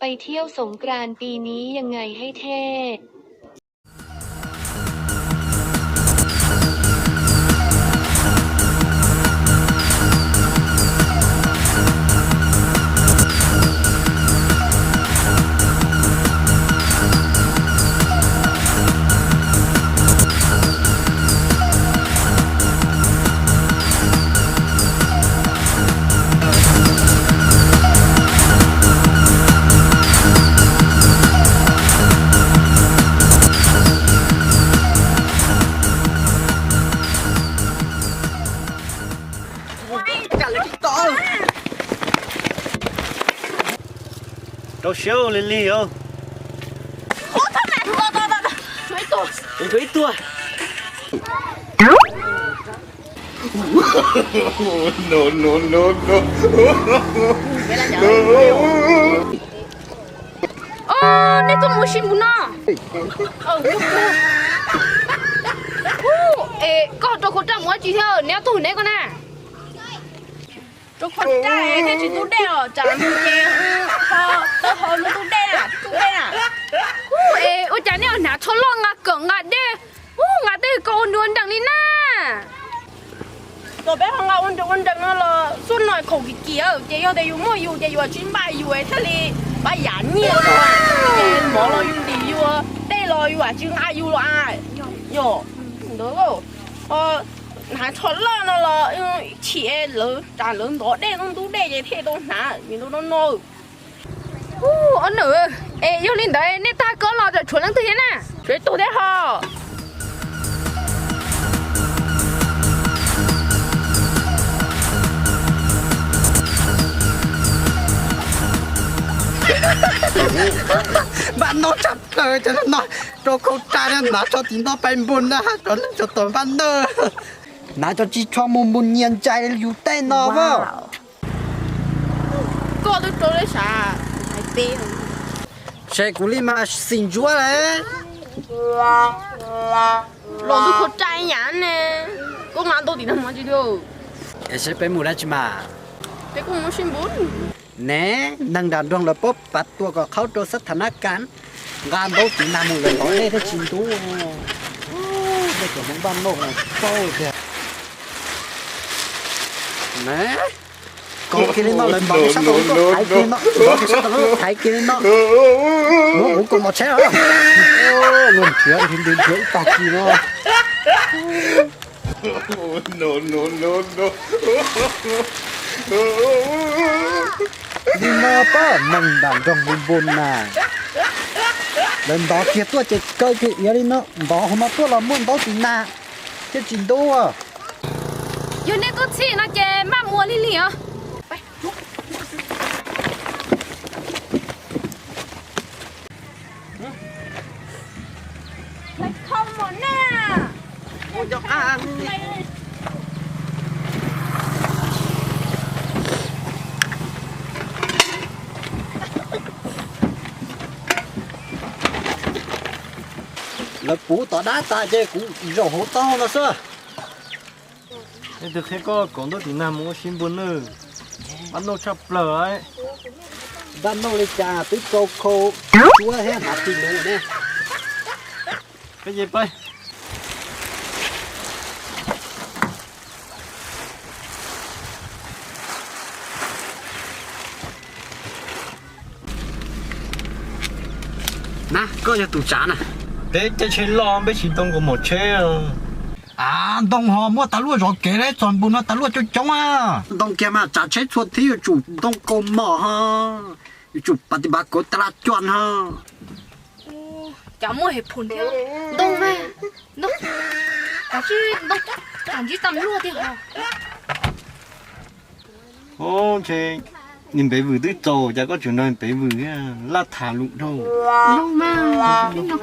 ไปเที่ยวสงกรานต์ปีนี้ยังไงให้เท่ Rau siab li li os. Ib tuag. Os, nej tuaj mus ua si npaum no. Es koj rau khau raj mus ua tsi thiab, neb ob tug neb koj na. Rau khau raj thiaj tsis ntub dej os, tsam mus ces ho tau ho ntub dej na, ntub dej na. Es ua cas nej hnav tsho loj nqa kawm nqa dej, nqa tej ko ua nruas nrees li na. Thaum peb ho nqa ua nruas ua nrees no los xuaj no khaum kim kim, ces yog tias yus muaj yus ces yus tsis npaj yus thiaj li pab yam nyiaj, ces mov los yus ntim yus, dej los yus tsis nqa yus los a. Yog ntawd, hnav tsho loj no los chim, lawv tsam lawv ntov dej ntub dej ces thiaj tau hnav vim ntau no no. Ob nws, es yog li ntawd nej tag koj los tseem tshuav leej twg thiab na? Tshuav ib tug thiab ho. Npaj noj tshaj plaws cov no, rau khau raj hnav tsho tim no pais npun na, cov neeg tseem tuaj npaj noj. Hnav tsho tsis tsho mus npun nyias ntsais yus tej no as. Koj twb rau li sav, hais peb, se kuv li mas xis ntsuav lawm. Los ntub khau raj ib yam ne, koj nqa ntau tim no mas tsis, es seb peb mus dab tsi mas. Peb kuj mus sib npun. Ne, neeg nram nroog lawv paub pav tua kom qhaub rau xab tha nab kas, nqa ntau tim nag mus lawm tod dej thiaj tsis ntub. Nej cov Hmoob npaj noj paub tiag. Ne, kaus kiag li no lawv ntov kiag sab tod tuaj thaiv kiag li no, ntov kiag sab tod tuaj thaiv kiag li no. Muab kuv kaus mom tsheb os. Luag nrhiav nrhiav nrhiav ib tag kis no. Li no pab neeg nram nroog npun npun na, lawv ntov kiag tuaj ces kaw kiag iav li no, ntov hauv no tuaj los muaj ntau tim nag thiaj tsis ntub. Yog nej tuaj txhij no ces maj mus ua lig lig os. Lawv puv tom dab tas ces kuv zaum hauv taub hau no xwb. Leej twg qhia koj kaus ntaub tim nag mus ua si npun nawb? Npaj noj tshaj plaws. Npaj noj li cas twb rau khau tsuab thiab hnav tis lus ne. Peb ces pab. Na, koj yog tus tsav na. Peb caij tsheb loj, peb tsis ntoo kaus mom tsheb. Av, ntoo ho muaj tas luaj zov kev, txog npun no tas luaj coob coob a. Ntoo kiag mas tsav tsheb txhua thib yuav tsum ntoo kaus mom ho, yuav tsum pas tis npav kauv tas laj cuam ho. Cas muaj hem phum thiab, ntoo mas, ntoo, cas tsis ntoo, cas ntsib tas luaj tiag ho. Ntshe niag npev vwm twb txaus, cas koj tseem nrog npev vwm thiab laj tham lus dhau. Ntoo mas, ntoo.